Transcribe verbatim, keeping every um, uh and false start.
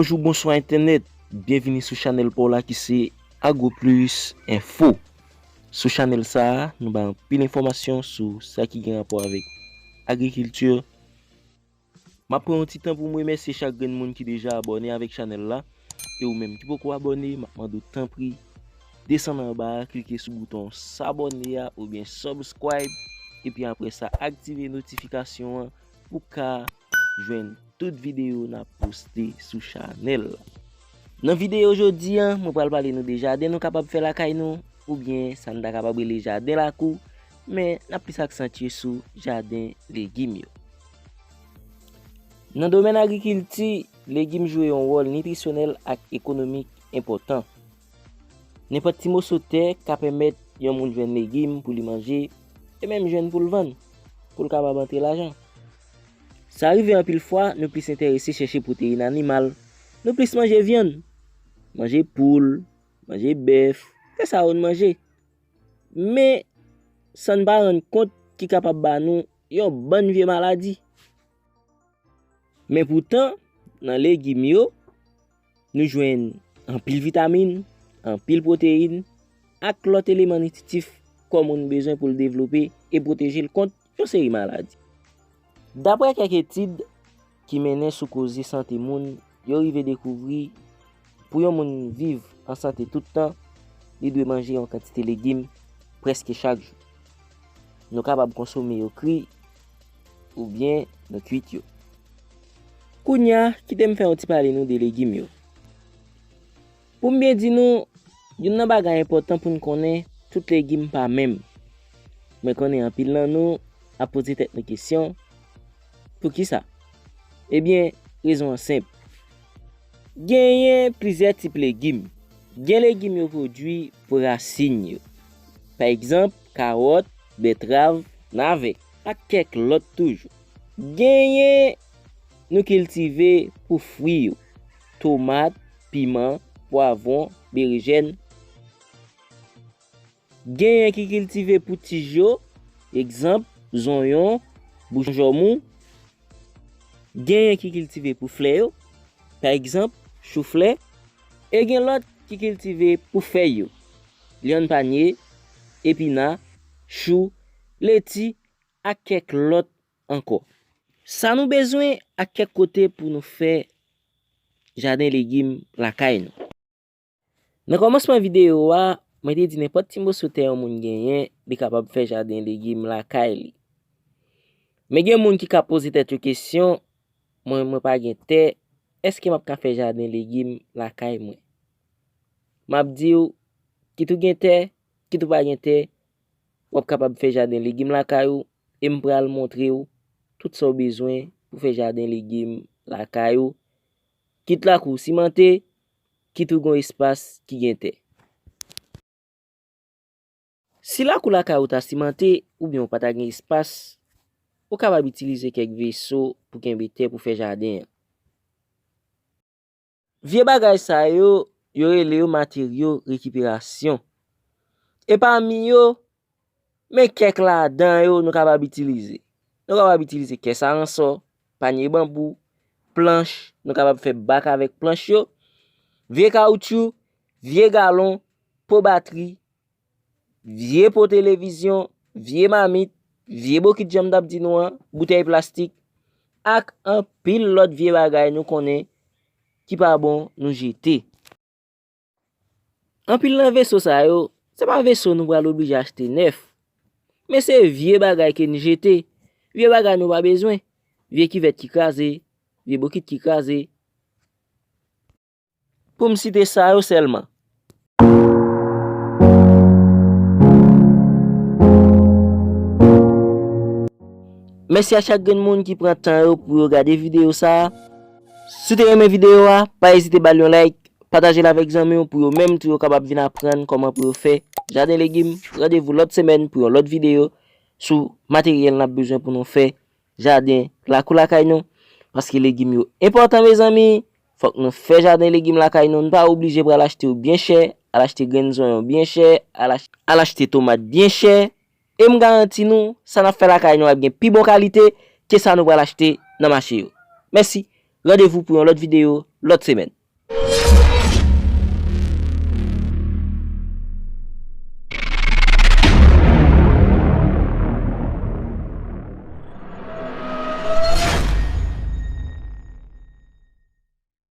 Bonjou, bonswa entènèt. Byenvini sou chanèl pa w la ki se Agro Plus Info. Sou chanèl sa a, nou bay anpil enfòmasyon sou sa ki gen rapò avèk agrikilti. M ap pran yon ti tan pou m remèsye chak grenn moun ki deja abòne avèk chanèl la. E ou menm ki poko abòne, m ap mande w tanpri, desann anba a, klike sou bouton sabòne a oubyen subscribe, epi apre sa, aktive notifikasyon an pou w ka jwenn tout videyo n ap poste sou chanèl la. Nan videyo jodi a, mwen pral pale nou de jaden nou kapab fè lakay nou, oubyen sa n ta kapab rele jaden lakou, men n ap plis aksantye sou jaden legim yo. Nan domèn agrikilti, legim jwe yon wòl nitrisyonèl ak ekonomik enpòtan. Nenpòt ti moso tè ka pèmèt yon moun jwenn legim pou li manje, e menm jwenn pou l vann, pou l kapab antre lajan. Sa rive anpil fwa, nou plis enterese chèche pwoteyin animal, nou plis manje vyann, manje poul, manje bèf, se sa yo n manje. Men, san n pa rann kont ki kapab ba nou yon bann vye maladi. Men poutan, nan legim yo, nou jwenn anpil vitamin, anpil pwoteyin, ak lòt eleman nitritif kò moun bezwen pou l devlope e pwoteje l kont yon seri maladi. Daprè kèk etid ki mennen sou koze sante moun, yo rive dekouvri pou yon moun viv an sante tout tan, li dwe manje yon kantite legim prèske chak jou. Nou kapab konsome yo kri oubyen nou kuit yo. Kounye a, kite m fè yon ti pale nou de legim yo. Pou m byen di nou, youn nan bagay enpòtan pou n konnen, tout legim pa menm. Mwen konnen anpil nan nou ap poze tèt nou kesyon, poukisa? Ebyen, rezon an senp. Genyen plizyè tip legim. Gen legim yo pwodui pou rasin yo. Pa egzanp, kawòt, bètrav, navè, ak kèk lòt toujou. Genyen nou kiltive pou fwi yo, tomat, piman, pwavwon, berejèn. Genyen ki kiltive pou tij yo, egzanp, zonyon, boujòmou. Genyen ki kiltive pou flè yo, pa egzanp, chouflè. E gen lòt ki kiltive pou fèy yo, lyann panye, epina, chou, leti, ak kèk lòt ankò. Sa nou bezwen ak kèk kote pou nou fè jaden legim lakay nou. Nan kòmansman videyo a, mwen te di nenpòt ti moso tè yon moun genyen, li kapab fè jaden legim lakay li. Men gen moun ki ka poze tèt yo kesyon, mwen, mwen pa gen tè, èske m ap ka fè jaden legim lakay mwen? M ap di w, kit ou gen tè, kit ou pa gen tè, w ap kapab fè jaden legim lakay ou, e m pral montre w tout sa w bezwen pou fè jaden legim lakay ou, kit lakou w simante, kit ou gon espas ki gen tè. Si lakou lakay ou ta simante oubyen ou pa ta gen espas, ou kapab itilize kèk veso pou kenbe tè pou fè jaden an. Vye bagay sa yo, yo rele yo materyo rekiperasyon. E pami yo, men kèk ladan yo nou kapab itilize. Nou kapab itilize kès a ransò, panye banbou, planch, nou kapab fè bak avèk planch yo, vye kawoutchou, vye galon, po batri, vye po televizyon, vye mamit, vye bokit jan m t ap di nou an, boutèy plastik, ak anpil lòt vye bagay nou konnen ki pa bon nou jete. Anpil nan veso sa yo, se pa veso nou pral oblije achte nèf, men se vye bagay ke n jete, vye bagay nou pa bezwen, vye kivèt ki kraze, vye bokit ki kraze. Pou m site sa yo sèlman. Mèsi a chak grenn moun ki pran tan yo pou yo gade videyo sa a. Si w te renmen videyo a, pa ezite ba l yon like, pataje l avèk zanmi w pou yo menm tou yo kapab vin aprann kòman pou yo fè jaden legim. Randevou lòt semèn pou yon lòt videyo sou materyèl n ap bezwen pou nou fè jaden lakou lakay nou, paske legim yo enpòtan, mezanmi. Fòk nou fè jaden legim lakay nou. Nou pa oblije pral achte yo byen chè, al achte grenn zonyon byen chè, al ach-, al achte tomat byen chè. E m garanti nou, sa n ap fè lakay nou ap gen pi bon kalite ke sa nou pral achte nan mache yo. Mèsi. Randevou pou yon lòt videyo, lòt semèn.